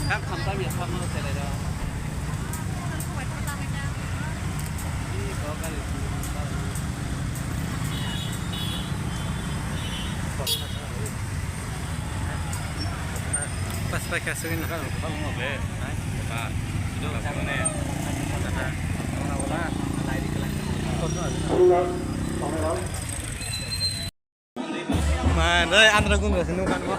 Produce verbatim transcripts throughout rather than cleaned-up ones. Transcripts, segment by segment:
Kang khamtam ya, khamno selai da. Pas paikha sugino. Man, dai andra gun rasa nukan mo.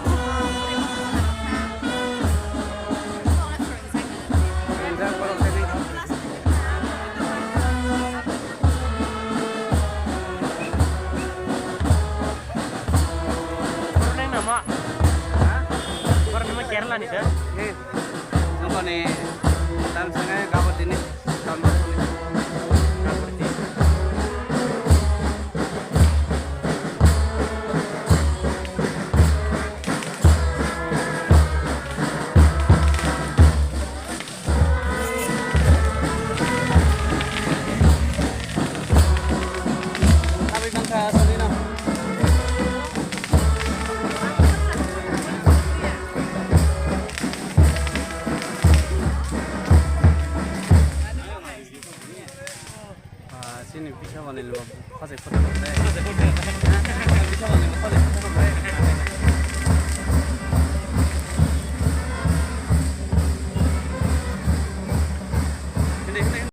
Borok nang nama? Borok nama Kerala ni sir? Nokoni tam sangai gabor dini. Ah, chini bisa bani lo khajai photo rok le. Bisa bani lo khajai photo rok le.